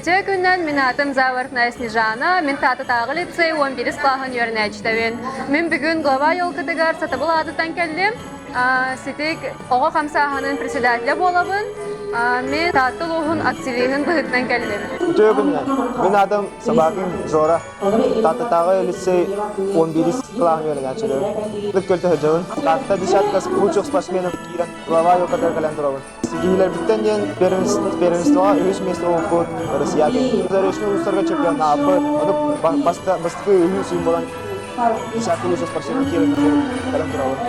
Үтүө күнүнэн, мин аатым Заворотная Снежана, мин Таататааҕы лицей 11 кылааһын үөрэнээччитэбин. Мин бүгүн глава елкатыгар сатабыл аатыттан кэллим. Ситик оҕо хамсааһынын председателэ буолабын. Мин Таатта улууһун активиһын быһыытынан кэллим. Үтүө күнүнэн, мин аатым Собакин Жора. Тааттатааҕы лицей 11 кылааһын үөрэнээччилэрин. Көлтө сылдьабын. Таатта десятка лучших спортсменов киирэн глава елкатыгар кэлэн турабын. Ситиһиилэрбиттэн диэн первенствоҕа үһүс миэстэ буолбуппут Россия Заречный улуустарга чемпионнаабыт. Ону бастакы үһүс буолан десятка лучших спортсменов киирэн кэлэн турабын.